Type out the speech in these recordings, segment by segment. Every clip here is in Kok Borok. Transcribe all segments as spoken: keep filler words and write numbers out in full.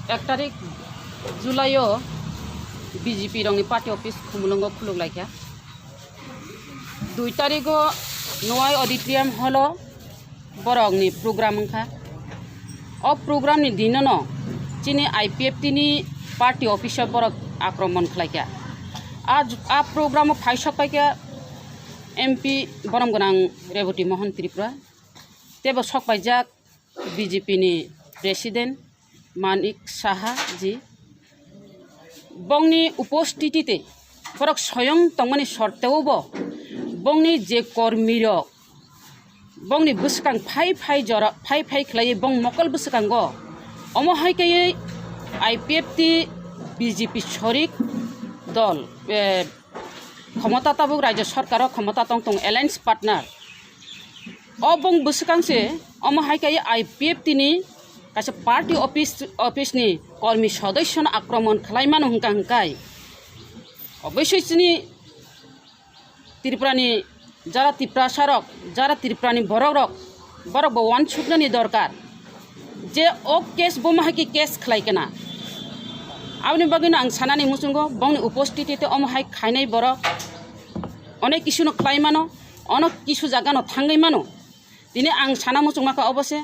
Ek tarik July o B J P rokni party office Khumulwngo khuluk laikha. Dui tarik o Nwai Auditorium hall o borokni program wngkha. O program ni dinono chini I P F T ni party office o borok akromon khlaikha. A, a program o phaisok paikha M P borom gwnang Reboti Mohan Tripura. Tebo sok paijak B J P ni president Manik Saha ji, bongni upostiti te borok soyong tongmani sorteo bo bongni je kormi rok bongni bwskang phai phai jora phai phai khlaiwi bong mokol bwskango omo hai kaiwi I P F T B J P sorik dol, eh, khomota tabuk rajya sorkaro khomota tong tong alliance partner. O bong bwswkang se omo hai khe I P F T ni kaisa party office, office ni kormi sodosyo no akromon khlai mano hwnkha hwnkhe. Obviously chini Tripura ni jara Tiprasa rok, jara Tripura ni borok rok, borok bo wansuknani dorkar. Je o case bo ma hai khe case khlai kana. Aboni bagwi no ang sanani muchungo bongni upostiti te omo hai khainai borok onek kisu no khlai mano, onek kisu jaga no thangwi mano. Tini ang sana muchung maka obo se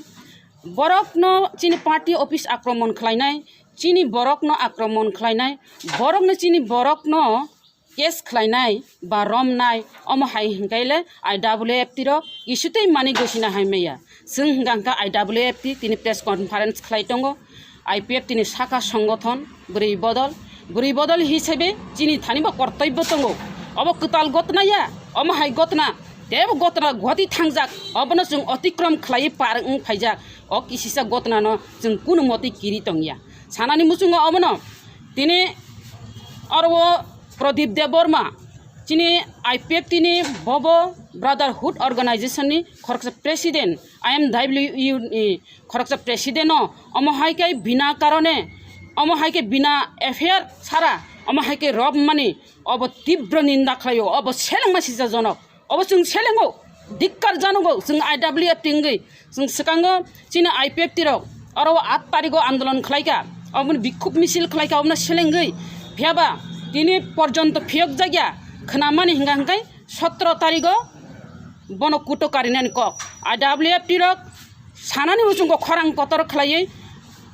borok no chini party office akromon khlainai, chini borok no akromon khlainai, borok no chini borok no case khlainai ba romnai, omo hai hwnkhe le I W F T rok isutwi mani gosina hai maya. Chwng hwnkha hwnkha I W F T tini press conference khlai tongo, I P F T ni saka songothon bwrwi bodol, bwrwi bodol hisabe chini thani bo kortobyo tongo. Obo kwtal gotna ya, omo hai gotna, tebo gotna Guwahati thangjak, obono chwng otikrom khlaiwi par wng phaijak. O kisisa gotna no chwng kunu motwi kiri tongya. Sanani muchungo obono tini oro o Pradip Debbarma, chini I P F T ni bobo Brotherhood Organization ni khoroksa president, I M W U ni khoroksa president no omo hai khe bina karone, omo hai khe bina F I R sara, omo hai khe rob mani obo tibro ninda khlaio, obo selengma sijajonok. Obo chwng selengo, dikkar janogo, chwng I W F T wngwi, chwng swkango chini I P F T rok oro o aat tarigo andolon khlaikha, oboni bikhub misil khlaikha, obono selengwi. Phiyaba tini porjonto phiyok jakya khwnamani hwnkha hwnkhe sotro tarigo bono kuto karinani kok. I W F T rok sanani muchungo khorang kotor khlaiwi,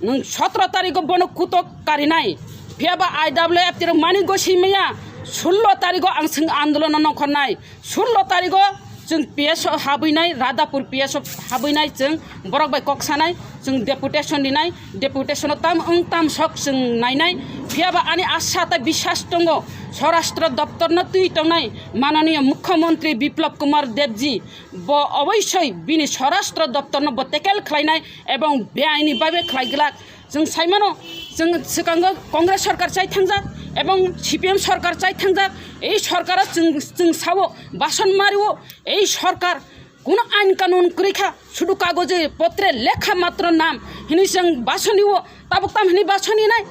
nwng sotro tarigo bono kutok karinai. Phiyaba I W F T rok mani goswi maya, sullo tarigo ang chwng andolono nongkhornai. Sullo tarigo chwng P S o habwinai, Radhapur P S o habwinai chwng borok bai kok sanai, chwng deputation rinai, deputation o tam wng tam sok chwng nainai. Phiyaba ani asa tei biswas tongo, Swarashtra doptorno twi tongnai mananiya Mukhyamantri Biplab Kumar Debji, bo oboisoi bini Swarashtra doptorno bo tackle khlainai ebong beaini babe khlai glak. Chwng sai mano, chwng swkango Congress sorkar chai thangjak ebong C P M sorkar chai thangjak. Ei sorkaro chwng, chwng sao, bason mario, ei sorkar kuno ain kanun kwrwi kha, sudu kagoje potre lekha matro nam hinwi chwng bason rio, tabuk tam hinwi bason inai.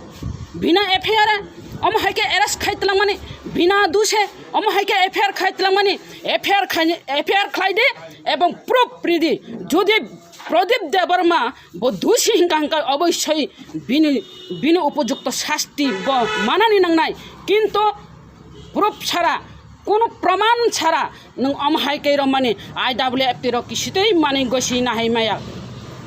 Bina F I R omo hai khe arrest khai twlangmani, bina duse omo hai khe F I R khai twlangmani, F I R khai, F I R khlai di ebong proof ridi. Jodi Pradip Debbarma bo dusi hingka hingka oboisoi bini, bini upojukto sasti bo manani nangnai. Kintu proof sara, kunu proman sara nwng omo hai khe romani I W F T rok kisitei mani gosi nahai maya.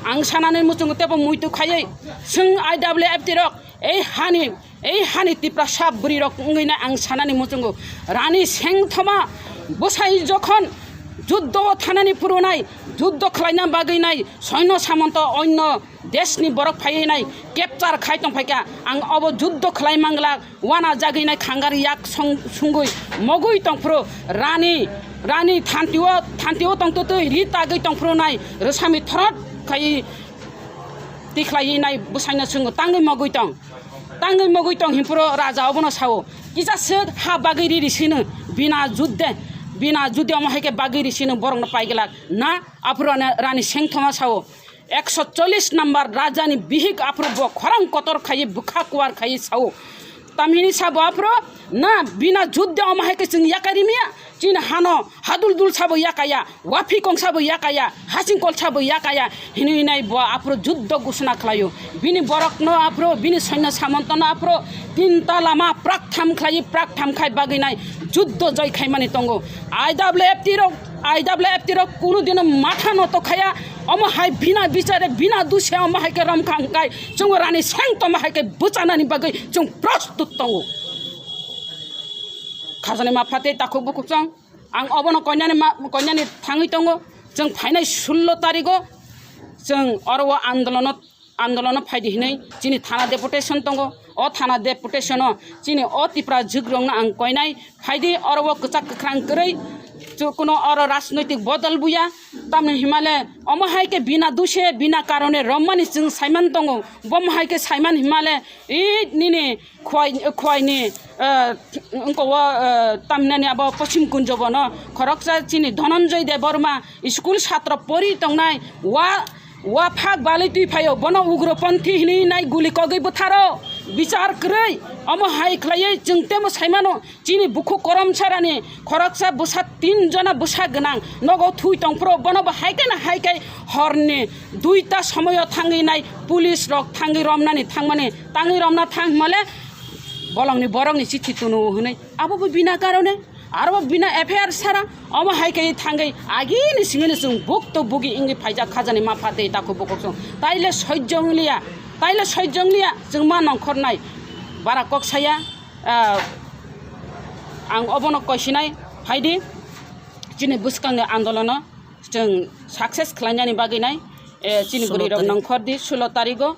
Ang sanani muchungo tebo muitu khaiwi chwng I W F T rok ei hani Ei hani Tiprasa bwrwi rok wngwi nai ang sanani muchungo. Rani Sengthoma bwsai jokhon juddo o thanani phurunai, juddo khlaina bagwi nai soino samanta onno deshni borok phaiwi nai capture khai tong phaikha. Ang obo juddo khlai manglak, wana jagwi nai khangar yak song-, sungwi mogwi tong phuru Rani, Rani thanti o, thanti o tong tutwi ri tagwi tong phuru nai rwsami thorot khai tikhlaiwi nai bwsaino swngo tangwi mogwi tong. Tangwi mogwi tong hinphuru raja obono sao, kisa swk ha bagwi riri sino, bina judde, bina judde omo hai khe bagwi ri sino borokno paiglak na, aphuru Rani Sengthoma sao, ekso chollish number rajani bihik aphuru bo khorang kotor khaiwi bwkha kuar khaiwi sao. Tamhini sabo aphuru Na bina juddo omo hai khe chwng yakai rimiya, chini hano hadul dul sabo yakaya, waphikong sabo yakaya, hasingkol sabo yakaya, hinwi nai bo aphuru juddo gusna khlaio. Bini borokno aphuru, bini soino samontono aphuru tinta lama praktham khlai, praktham khai bagwi nai juddo joi khaimani tongo. I W F T rok, I W F T rok kunu dino matha noto khaya, omo hai bina bichare, bina duse omo hai khe romkha hwnkhe chwng rani seng tomo hai khe bwchanani bagwi chwng prostut tongo. Khajani ma phatwi takhuk bukhuk chwng. Ang obono koinani ma, koinani thangwi tongo. Chwng phainai sullo tarigo chwng oro o andolono, andolono phaidi hinwi chini thana deputation tongo. O thana deputation o chini o Tipra jwkrokno ang koinai phaidi oro o kwchak kwkhrang kwrwi chu-, kuno oro rajnoitik bodol buya. Tamni himale omo hai khe bina duse, bina karone romani chwng saiman tongo. Bomo hai khe saiman himale i nini Khwai, khwaini, eh, wngko o, eh, tamhinani abo Pochim Kunjo bono khoroksa chini Dhananjay Debbarma school satro pori tongnai wa, wa phak balwi twi phaio, bono ugroponthi hinwi nai guli kogwi bwtharo bichar kwrwi. Omo hai khlaiwi chwng temo saimano chini bukhuk Korom Sarani khoroksa bwsa tin jona bwsa gwnang nogo thui tongphuru bono bo hai khe na hai khe horni duita somoyo thangwi nai police rok thangwi romnani thangmani tangwi romna thang himale bolongni borokni chithi tunu hwnwi abo bo bina karone aro bo bina F I R sara omo hai khe thangwi agini singini chwng buk to bugi wngwi phaijak khajani ma phatwi takhuk bukhuk chwng taile sojjo wngliya taile sojjo wngliya chwng ma nongkhornai bara kok saya ah, ang obono koisinai phaidi chini bwskangni andolono chwng success khlainani bagwi nai, eh, chini bwrwi rok nongkhor di sulo tarigo,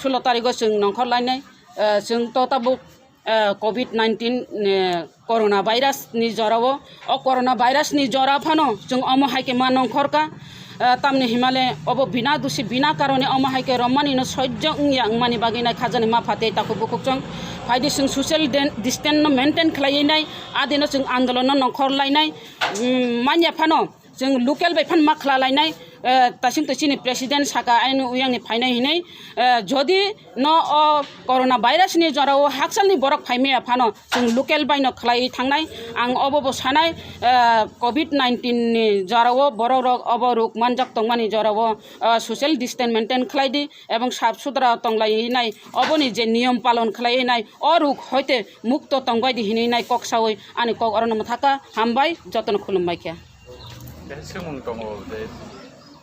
sulo tarigo chwng nongkhor lainai, eh, chwng to tabuk, eh, covid nineteen, eh, corona virus ni jora o, o corona virus ni jora phano chwng omo hai khe ma nongkhor kha, eh, tamni himale obo bina dusi bina karone omo hai khe romani no sojjo wngya wngmani bagwi nai khajani ma phatwi takhuk bukhuk chwng phaidi chwng social den-, distance no maintain khlaiwi nai adino chwng andolon no nongkhor lainai, mm, manya phano chwng local bai phan ma khwlalainai, eh, tasing to chini president saka aino uyangni phainai hinwi, eh, jodi no o corona virus ni jora o haksalni borok phaimaya phano chwng local bai no khwlaiwi thangnai. Ang obo bo sanai, eh, covid nineteen ni jora o borok rok obo ruk manjak tongmani jora o, eh, social distance maintain khlai di ebong sap sutra tonglai nai oboni je niyom palon khlai nai o ruk hoite mukto tongbai di hinwi nai kok sawi ani kok orono mwthaka hambai jotono khulumbai khe. Tei swngmung tongo, tei